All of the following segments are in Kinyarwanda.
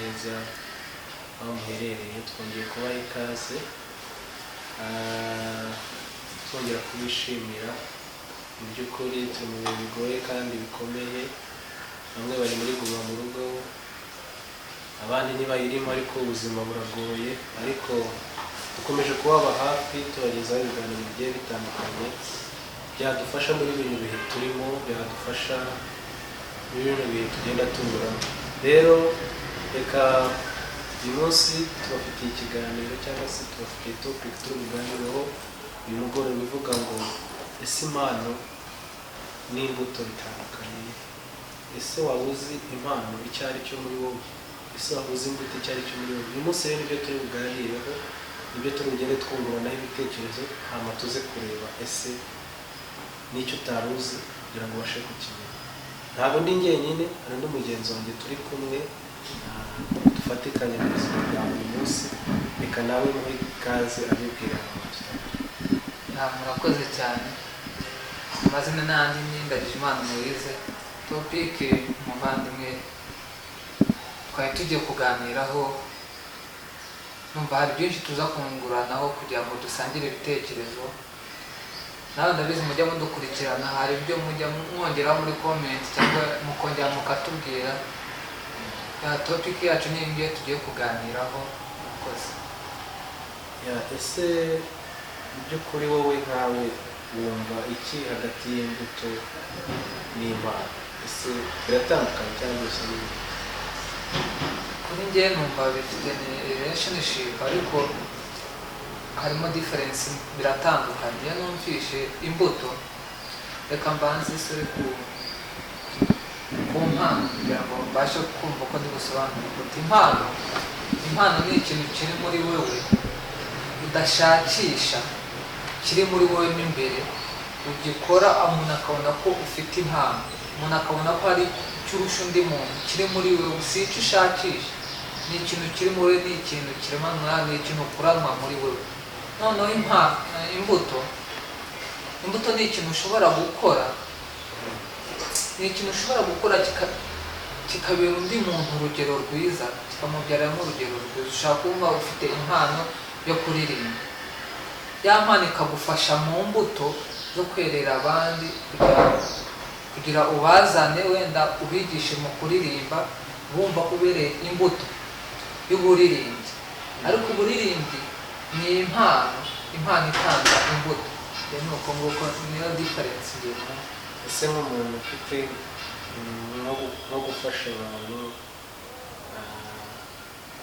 neza aho muherereye. Twongeye kubaha ikaze, twongera kubishimira. Mu by'ukuri turi mu bihe bigoye kandi bikomeye. Bamwe bari muri guma mu rugo, abandi ntibayirimo, ariko ubuzima buragoye. Ariko dukomeje kubaba hafi, tubagezaho ibiganiro bigiye bitandukanye byadufasha muri bino bihe turimo, byadufasha muri bino bihe tugenda tunyuramo. Rero reka uyu munsi tubafitiye ikiganiro, cyangwa se tubafitiye topic turi buganireho uyu mugoroba, ivuga ngo: ese impano n'imbuto bitandukanye? Ese waba uzi impano icyo ari cyo muri wowe? Ese waba uzi imbuto icyo ari cyo muri wowe? Uyu munsi rero nibyo turi buganireho, nibyo turi bugende twunguranaho ibitekerezo, hanyuma tuze kureba ese n'icyo utari uzi kugira ngo ubashe kukimenya. Ntabwo ndi njyenyine, hari undi mugenzi wanjye turi kumwe, dufatikanya mu buzima bwa buri munsi. Reka nawe muhe ikaze abibwira abantu tutari. Murakoze cyane. Amazina n'andi ni Ndagijimana Moise. Topic umuvandimwe twari tugiye kuganiraho, numva hari byinshi tuza kunguranaho kugira ngo dusangire ibitekerezo. Nawe ndabizi mujya mudukurikirana, hari ibyo mujya mwongeraho muri comment cyangwa mukongera mukatubwira. Ya topic yacu ni iyi ngiyi tugiye kuganiraho. Murakoze. Ya, ese mu by'ukuri wowe nkawe wumva iki hagati y'imbuto n'impano? Ese biratandukanye cyangwa bisa n'ibindi? Kuri njye numva bifite relationship, ariko harimo difference, biratandukanye. Iyo numvishe imbuto, reka mbanze isore ku mpano kugira ngo mbashe kumva ko ndi busobanure imbuto. Impano ni ikintu kiri muri wewe udashakisha, kiri muri wowe mo imbere, ugikora umuntu akabona ko ufite impano, umuntu akabona ko hari icyo urusha undi muntu kiri muri wewe. Si icyo ushakisha, ni ikintu kiri muri wowe, ni ikintu kiremanwa, ni ikintu ukuranwa muri wewe. Noneho imbuto ni ikintu ushobora gukora, ni ikintu ushobora gukora kikabera undi muntu urugero rwiza, kikamubyaramo urugero rwiza. Ushobora kuba ufite impano yo kuririmba, ya mpano ikagufasha mu mbuto zo kwerera abandi, kugira ubazane, wenda ubigishe mu kuririmba, bumva ko ubereye imbuto y'uburirimbyi. Ariko uburirimbyi ni impano, impano itanga imbuto. Rero ni uko nguko, niyo difference ngiye numva. Ese nk'umuntu ufite nko gufasha abantu,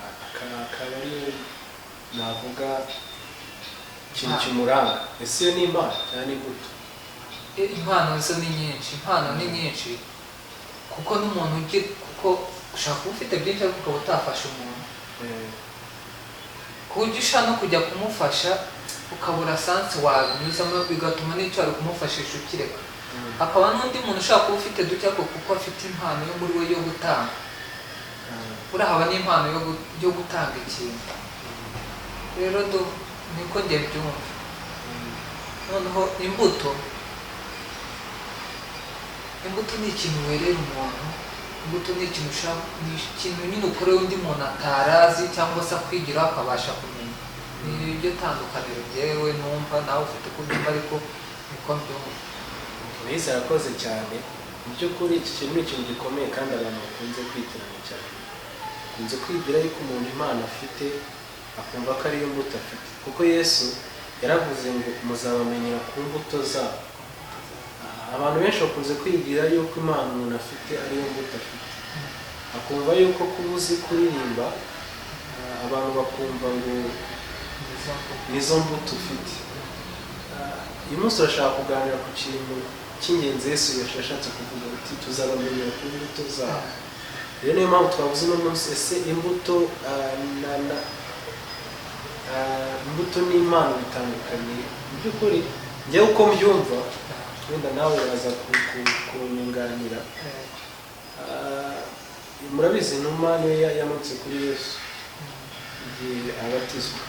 akaba ari navuga ikintu kimuranga, ese iyo ni impano cyangwa ni imbuto? Impano zo ni nyinshi, impano ni nyinshi, kuko n'umuntu ugira, kuko ushobora kuba ufite byinshi ariko ukaba utafasha umuntu, ku buryo ushobora no kujya kumufasha ukabura chance wabinyuzamo, bigatuma n'icyo wari kumufashisha ukireka. Hakaba n'undi muntu ushobora kuba ufite duke, ariko kuko afite impano yo muri we yo gutanga, buriya haba n'impano yo gutanga ikintu. Rero niko njye mbyumva. Noneho imbuto ni ikintu werera umuntu. Imbuto ni ikintu ushaka, ni ikintu nyine ukorera undi muntu atarazi cyangwa se akwigiraho akabasha kumenya. Ni iryo tandukaniro njyewe numva. Nawe ufite uko ubyumva, ariko niko mbyumva. Moise arakoze cyane. Mu by'ukuri iki kintu ni ikintu gikomeye kandi abantu bakunze kwitiranya cyane. Bakunze kwibwira yuko umuntu impano afite akumva ko ariyo mbuto afite, kuko Yesu yaravuze ngo: "Muzabamenyera ku mbuto zabo." Abantu benshi bakunze kwibwira yuko impano umuntu afite ariyo mbuto afite, akumva yuko kuba uzi kuririmba, abantu bakumva ngo nizo mbuto. Nizo mbuto ufite. Uyu munsi turashaka kuganira ku kintu cy'ingenzi Yesu yashatse kuvuga uti: "Tuzabamenyera ku mbuto zabo." Rero niyo mpamvu twavuze uno munsi: ese imbuto imbuto n'impano bitandukanye? Mu by'ukuri njyewe uko mbyumva, wenda nawe uraza kunyunganira. Murabizi inuma niyo yamanutse kuri Yesu igihe abatizwa,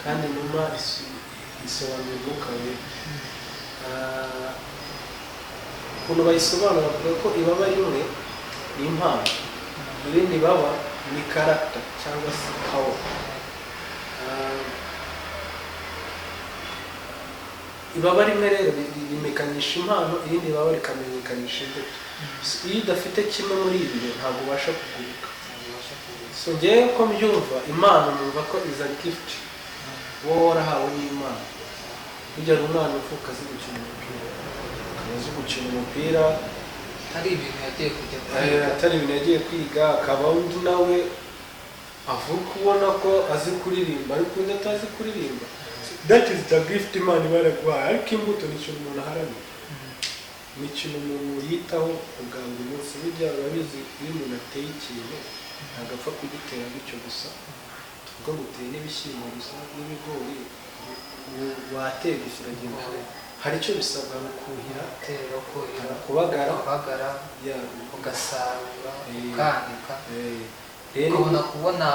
kandi inuma isobanura umwuka wera. Ukuntu bayisobanura, bavuga ko ibaba rimwe ni impano. Irindi baba ni character cyangwa se power. Ibaba rimwe rero rimenyekanisha impano, irindi baba rikamenyekanisha imbuto. So, iyo udafite kimwe muri ibyo, ntabwo ubasha kuguruka. Ntabwo kuguruka. So ngewe ko mbyumva, impano numva ko is a gift wowe warahawe n'Imana. Burya hari umwana uvuka azi gukina umupira, akaba azi gukina umupira Hari ibintu yagiye kujya kwiga. Atari ibintu yagiye kwiga. Akaba undi nawe avuka ubona ko azi kuririmba, ariko undi atazi kuririmba. That is the gift Imana iba yaraguhaye. Ariko imbuto ni ikintu umuntu aharanira, ni ikintu umuntu yitaho ubwa buri munsi. Burya urabizi, iyo umuntu ateye ikintu ntabwo apfa kugitera gutyo gusa. Tuvuga ngo uteye n'ibishyimbo gusa n'ibigori, wateye gusa uragenda. Hari icyo bisabwa mu kuhira, Tera, kuhira, kubagara, kubagara, ya, ugasarura, ukanika, rero ukabona kubona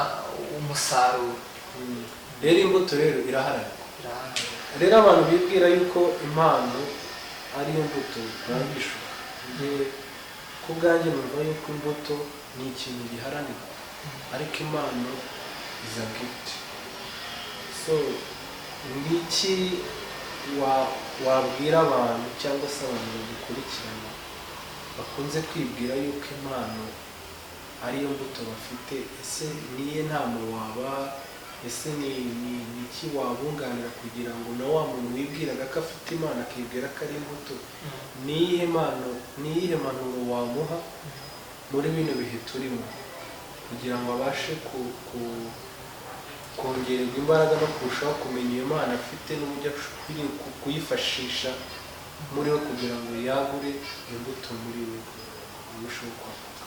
umusaruro. Rero imbuto rero iraharanirwa. Iraharanira. Rero abantu bibwira yuko impano ari imbuto barabishuka. Njye ku bwanjye numva yuko imbuto ni ikintu giharanirwa, ariko impano is a gift. So ni iki wabwira abantu cyangwa se abantu bagukurikirana bakunze kwibwira yuko impano ariyo mbuto bafite? Ese niye nama wabaha? Ese ni iki wabunganira kugira ngo na wa muntu wibwiraga ko afite impano, akibwira ko ari imbuto, ni iyihe mpano, ni iyihe mpanuro wamuha muri bino bihe turimo kugira ngo abashe kongererwa imbaraga no kurushaho kumenya iyo mpano afite n'uburyo akwiriye kuyifashisha muri we kugira ngo yagure imbuto muri we irusheho kwaguka?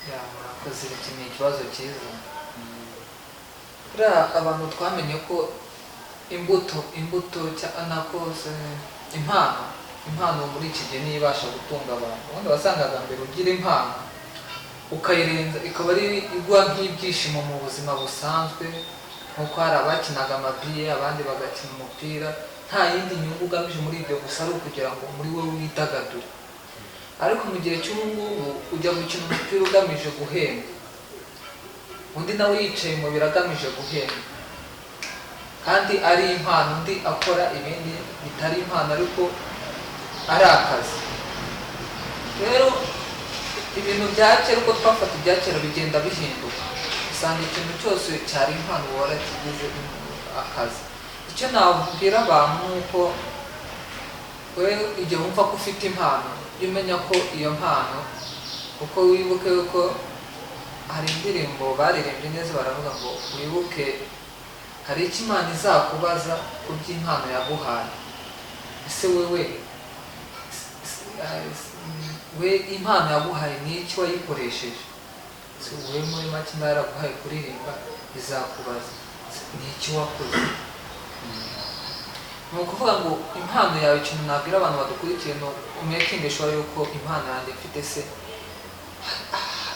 Ya, murakoze. Iki ni ikibazo cyiza. Buriya abantu twamenye ko imbuto nako se, impano muri iki gihe niyo ibasha gutunga abantu. Ubundi wasangaga mbere ugira impano ukayirenza, ikaba ari igwa nk'ibyishimo mu buzima busanzwe, nk'uko hari abakinaga amabiye, abandi bagakina umupira, nta yindi nyungu ugamije muri ibyo gusa, ari ukugira ngo muri wowe widagadure. Ariko mu gihe cy'ubu ngubu ujya gukina umupira ugamije guhembwa, undi nawe yicaye mu biro agamije guhembwa kandi ari impano, undi akora ibindi bitari impano ariko ari akazi. Rero ibintu bya kera, uko twafata ibya kera, bigenda bihinduka. Usanga ikintu cyose cyari impano warakigize akazi. Icyo nabwira abantu ni uko we igihe wumva ko ufite impano, jya umenya ko iyo mpano, kuko wibuke ko hari indirimbo baririmbye neza, baravuga ngo wibuke hari icyo Imana izakubaza ku by'impano yaguhaye. Ese wewe we impano yaguhaye ni iki wayikoresheje? Se wowe muri make niba yaraguhaye kuririmba, izakubaza ni iki wakoze? Ni ukuvuga ngo impano yawe, ikintu nabwira abantu badukurikiye ni umakinge sure yuko impano yanjye mfite se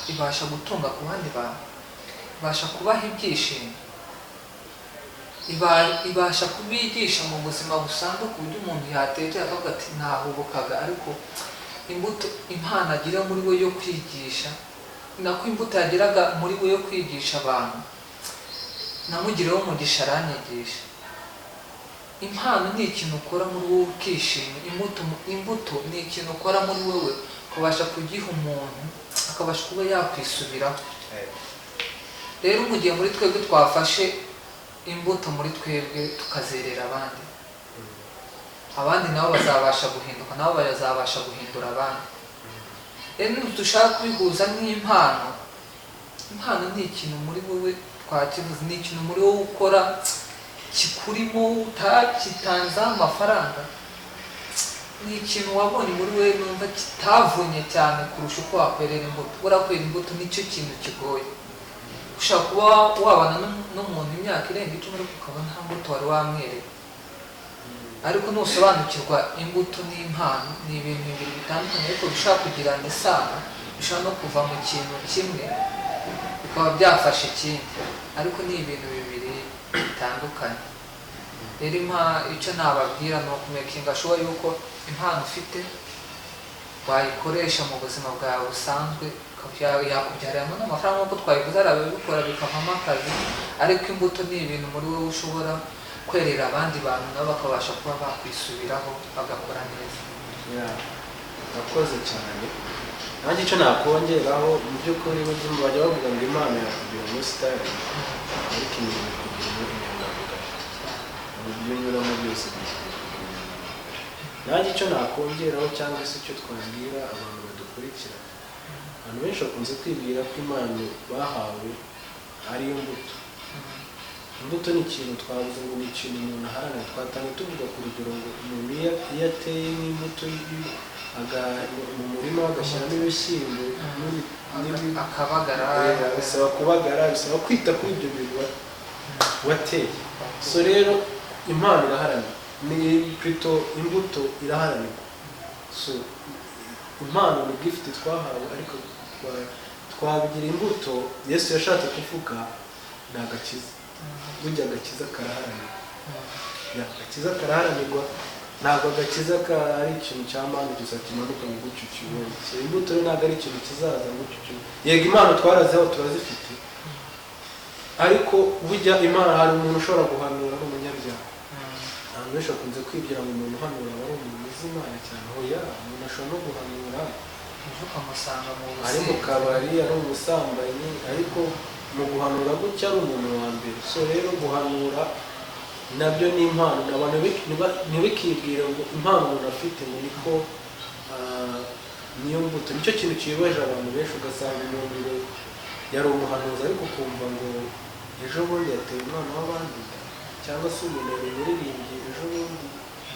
ibasha gutunga ku bandi bantu, ibasha kubaha ibyishimo, ibasha kubigisha mu buzima busanzwe, ku buryo umuntu yatekera akavuga ati nahubukaga. Ariko imbuto impano agira muri we yo kwigisha, nako imbuto yagiraga muri we yo kwigisha abantu, namugireho umugisha aranyigisha. Impano ni ikintu ukora muri wowe ukishima. Imbuto ni ikintu ukora muri wowe ukabasha kugiha umuntu, akabasha kuba yakwisubiraho. Rero mu gihe muri twebwe twafashe imbuto muri twebwe tukazerera abandi, abandi nabo bazabasha guhinduka, nabo bazabasha guhindura abandi. Rero dushaka kubihuza n'impano, impano ni ikintu muri wowe, twakivuze, ni ikintu muri wowe ukora kikurimo, utakitanzeho amafaranga. Ni ikintu wabonye muri wowe numva kitavunye cyane kurusha uko wakwerera imbuto. Buriya kwera imbuto nicyo kintu kigoye. Ushobora kuba wabana n'umuntu imyaka irenga 10, ariko ukaba nta mbuto wari wamwereka. Ariko nusobanukirwa imbuto n'impano, ni ibintu bibiri bitandukanye ariko bishobora kugirana isano, bishobora no kuva mu kintu kimwe bikaba byafasha ikindi, ariko ni ibintu bibiri bitandukanye. Rero icyo nababwira ni ukumakinga sure yuko impano ufite wayikoresha mu buzima bwawe busanzwe. Yakubyariramo n'amafaranga nk'uko twabivuze, hari ababikora bikavamo akazi, ariko imbuto ni ibintu muri wowe ushobora kwerera abandi bantu, nabo bakabasha kuba bakwisubiraho bagakora neza. Yeah, urakoze cyane. Nanjye icyo nakongeraho, mu by'ukuri burya bajya bavuga ngo impano yakugira umusitari, ariko imirimo ikugira inyangamugayo. Mu byo unyuramo byose bikugira inyangamugayo. Nanjye icyo nakongeraho cyangwa se icyo twabwira abantu badukurikira, abantu benshi bakunze kwibwira ko impano bahawe ariyo mbuto. Imbuto ni ikintu twavuze ngo ni ikintu umuntu aharanira. Twatangiye tuvuga ku rugero ngo umuntu iyo ateye nk'imbuto mu murima agashyiramo ibishyimbo akabagara. Bisaba kubagara, bisaba kwita kuri ibyo bintu wateye. So rero impano iraharanirwa, ni plutôt imbuto iraharanirwa. So impano ni gift twahawe, ariko twabigira imbuto. Yesu yashatse kuvuga ni agakiza. Burya agakiza karaharanirwa. Yeah, agakiza karaharanirwa. Ntabwo agakiza ari ikintu cya mpano gusa kimanuka ngo gutyo ukibonye. So imbuto rero ntabwo ari ikintu kizaza ngo gutyo ukibonye. Yego, impano twarazihawe, turazifite, ariko burya imana, hari umuntu ushobora guhanura ari umunyabyaha. Abantu benshi bakunze kwibwira ngo umuntu uhanura aba ari umuntu uzi Imana cyane. Hoya, umuntu ashobora no guhanura ejo ukamusanga mu ari mu businzi. kabari, ari umusambanyi, ariko mu guhanura gutya ari umuntu wa mbere. So rero guhanura nabyo ni impano. Abantu ntibikibwire ngo impano umuntu afite ngo niko niyo mbuto. Nicyo kintu kibabaje abantu benshi, ugasanga umuntu ngo yari umuhanuzi, ariko ukumva ngo ejo bundi yateye umwana w'abandi inda, cyangwa se umuntu yari umuririmbyi, ejo bundi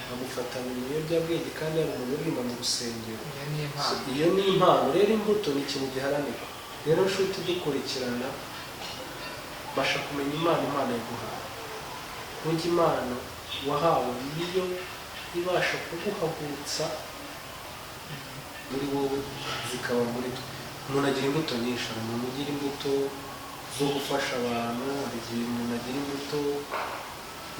bamufatana mu biyobyabwenge kandi yari umuntu uririmba mu rusengero. Iyo ni impano. Iyo ni impano. Rero imbuto ni ikintu giharanirwa. Rero nshuti dukurikirana, basha kumenya impano Imana yaguhaye. Burya impano wahawe niyo ibasha kuguhagurutsa muri wowe, zikaba muri twe. Umuntu agira imbuto nyinshi. Hari umuntu ugira imbuto zo gufasha abantu, hari igihe umuntu agira imbuto.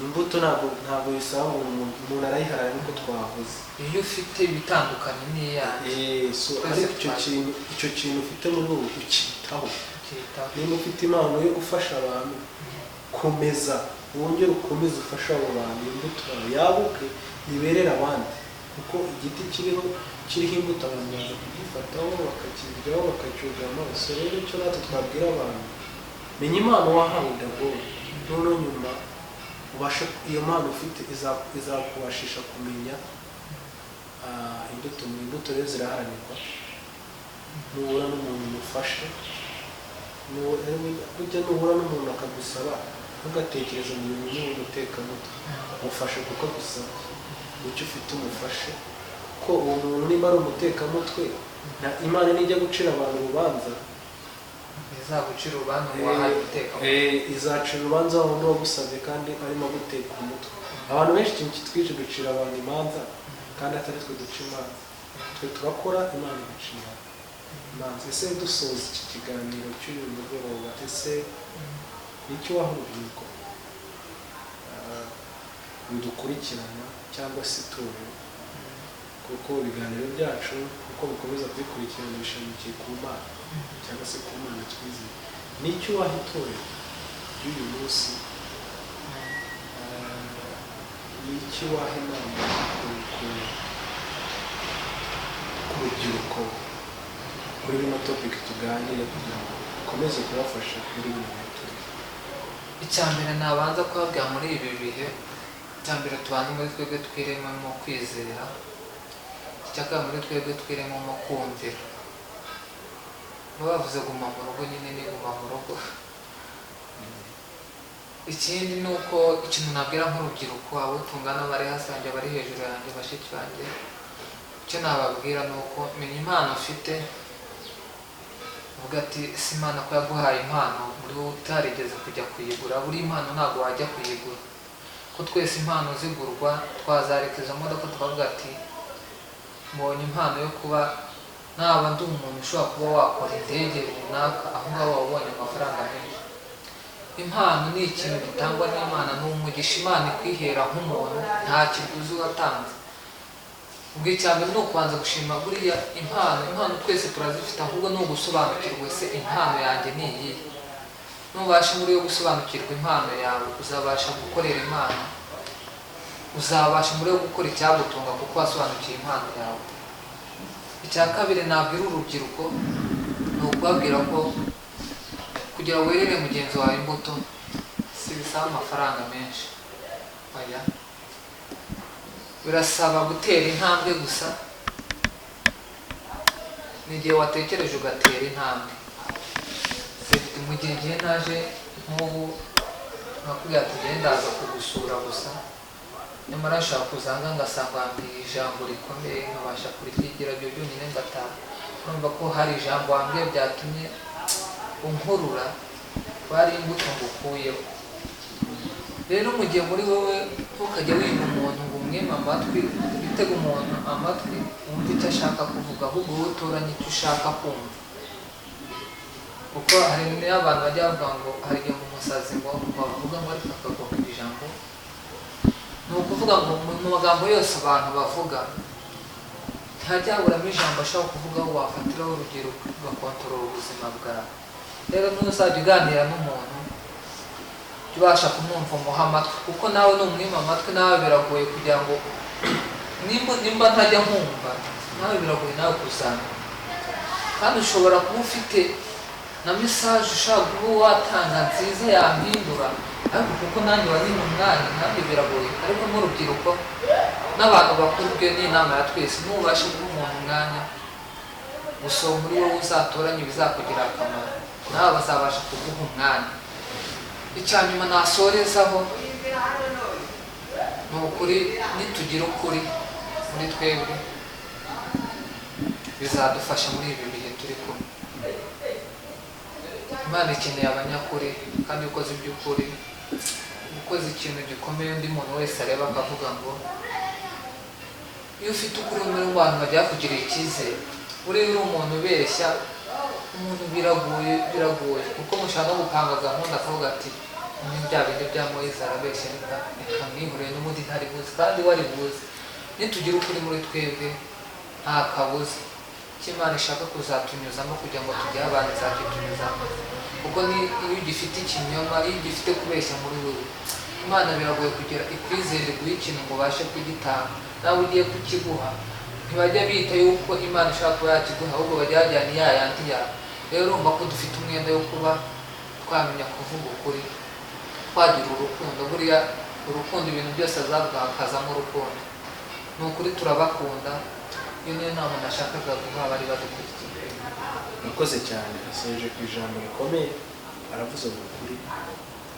Imbuto ntabwo bisaba ngo umuntu arayiharanira nk'uko twavuze. Iyo ufite ibitandukanye n'iyanjye. So Twese ariko icyo twazi. kintu, icyo kintu ufite muri wowe ucyitaho. Ukitaho. Niba ufite impano yo gufasha abantu, komeza wongere ukomeze ufashe abo bantu, imbuto yawe yaguke iberere abandi, kuko igiti kiriho imbuto abantu baza kugifataho, bakakiryaho, bakacyugama. So rero icyo natwe twabwira abantu, menya impano wahawe ndagoye, noneho nyuma ubashe iyo mpano ufite izakubashisha kumenya imbuto. Mu imbuto rero ziraharanirwa. Nuhura n'umuntu umufashe. Burya nuhura n'umuntu akagusaba, ntugatekereze ngo uyu muntu ni umutekamutwe. Mufashe kuko agusabye, icyo ufite umufashe, ko uwo muntu nimba ari umutekamutwe, na Imana nijya gucira abantu urubanza, izagucira urubanza ngo wahaye guteka. Izacira urubanza wa wundi wagusabye kandi arimo aguteka umutwe. Abantu benshi ikintu kitwica, ducira abantu imanza kandi atari twe duca imanza. Twe turakora, Imana igaca imanza. Ese dusoza iki kiganiro cy'uyu mugoroba, ese nicyo waha urubyiruko rudukurikirana cyangwa se itorero? Kuko ibiganiro byacu uko bikomeza kubikurikirana bishamikiye ku Mana cyangwa se ku Mana twizeye. Nicyo waha itorero ry'uyu munsi? Ni iki waha inama ku rubyiruko kuri bino topic tuganire, kugira ngo ukomeze kubafasha muri bino bihe turimo? Icya mbere nabanza kubabwira muri ibi bihe, icya mbere tubanza muri twebwe twirememo kwizera, icya kabiri muri twebwe twirememo kumvira. Baba bavuze guma mu rugo, nyine ni guma mu rugo. Ikindi ni uko ikintu nabwira nk'urubyiruko, abo tungana, bari hasi yanjye, bari hejuru yanjye, bashiki banjye, icyo nababwira ni uko menya impano ufite, uvuga ati si Imana ko yaguhaye impano muri wowe utarigeze kujya kuyigura. Buri impano ntabwo wajya kuyigura, ko twese impano zigurwa twazareka izo modoka, tukavuga ati mbonye impano yo kuba naba ndi umuntu ushobora kuba wakora indege runaka, aho ngaho waba ubonye amafaranga menshi. Impano ni ikintu gitangwa n'Imana, ni umugisha Imana ikwihera nk'umuntu, nta kiguzi watanze. Ubwo icya mbere ni ukubanza gushima. Buriya impano twese turazifite, ahubwo ni ugusobanukirwa: ese impano yanjye ni iyihe? Nubasha muri yo gusobanukirwa impano yawe, uzabasha gukorera Imana, uzabasha muri yo gukora icyagutunga kuko wasobanukiwe impano yawe. Icya kabiri nabwira urubyiruko ni ukubabwira ko kugira werere mugenzi wawe imbuto si bisaba amafaranga menshi, oya, birasaba gutera intambwe gusa. Ni igihe watekereje ugatera intambwe. Mu gihe igihe naje nk'ubu nkakubwira ati "Njye ndaza kugusura gusa", nyamara nshobora kuzanga ngasanga wambwiye ijambo rikomeye, nkabasha kuryigira ibyo byonyine ngataha. Urumva ko hari ijambo wambwiye byatumye unkurura, bari imbuto ngukuyeho. Rero mu gihe muri wowe, ntukajye wima umuntu ngo umwime amatwi, utege umuntu amatwi wumve icyo ashaka kuvuga, ahubwo wowe utoranye icyo ushaka kumva. Kuko hari n'abantu bajya bavuga ngo hari igihe mu musazi ngo bavuga ngo ariko akagwa ku ijambo. Ni ukuvuga ngo mu magambo yose abantu bavuga, ntihajya haburamo ijambo ashobora kuvugaho wafatiraho urugero, ugakontorora ubuzima bwawe. Rero ntuzajya uganira n'umuntu, jya ubasha kumwumva, umuha amatwi, kuko nawe numwima amatwi nawe biragoye kugira ngo nimba ntajya nkumva, nawe biragoye nawe kuzamenya. Kandi ushobora kuba ufite na message ushaka kuba watanga nziza yampindura, ariko kuko nanjye wanyima umwanya, nabyo biragoye. Ariko nk'urubyiruko n'abantu bakuru, bwe ni inama ya twese: nubashe guha umuntu umwanya gusa, muri wowe uzatoranye ibizakugirira akamaro, nawe bazabasha kuguha umwanya. Icya nyuma nasorezaho ni ukuri: nitugira ukuri muri twebwe, bizadufasha muri ibi bihe turi kumwe. Imana ikeneye abanyakuri, kandi iyo ukoze iby'ukuri, ukoze ikintu gikomeye undi muntu wese areba akavuga ngo iyo ufite ukuri muri bantu bajya bakugirira icyizere. Buriya uri umuntu ubeshya umuntu biragoye, biragoye, kuko mushaka no gupanga gahunda akavuga ati "Ni bya bindi bya Moyize, arabeshya, reka reka mwihorere, n'ubundi ntari buze", kandi wari buze. Nitugira ukuri muri twebwe, nta kabuza icyo Imana ishaka kuzatunyuzamo kugira ngo tugire abantu izakitunyuzamo. Kuko ni iyo ugifite ikinyoma, iyo ugifite kubeshya muri wowe, Imana biragoye kugira ikwizere guha ikintu ngo ubashe kugitanga. Nawe ugiye kukiguha, ntibajya bita yuko Imana ishobora kuba yakiguha, ahubwo bajya bajyana ya yandi yawe. Rero urumva ko dufite umwenda wo kuba twamenya kuvuga ukuri, twagira urukundo. Buriya urukundo, ibintu byose azavuga hakazamo urukundo. Ni ukuri turabakunda. Iyo niyo nama nashakaga guha abari badukurikiye. Murakoze cyane. Asoje ku ijambo rikomeye, aravuze ngo ukuri.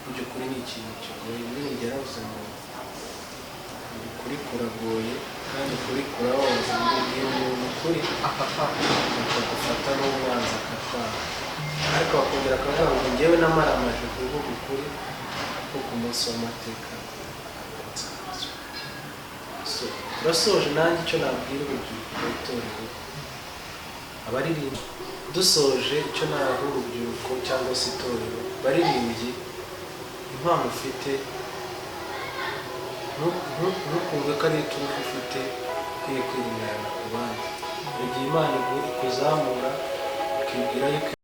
Burya ukuri ni ikintu kigoye. Muri njye yaravuze ngo ukuri kuragoye kandi ukuri kurababaza. Iyo umuntu ukuri akapfa bakagufata n'umwanzi akakwanga, ariko bakongera akavuga ngo njyewe namaramaje kuvuga ukuri ko ku munsi w'amateka nzabazwa. So turasoje. Nanjye icyo nabwira urubyiruko, itorero, abaririmbyi, dusoje, icyo naha urubyiruko cyangwa se itorero, baririmbyi, impano ufite ntukumve ko ari iturufu ufite ukwiye kwiringarana ku bandi. Hari igihe Imana ikuzamura ukibwira yuko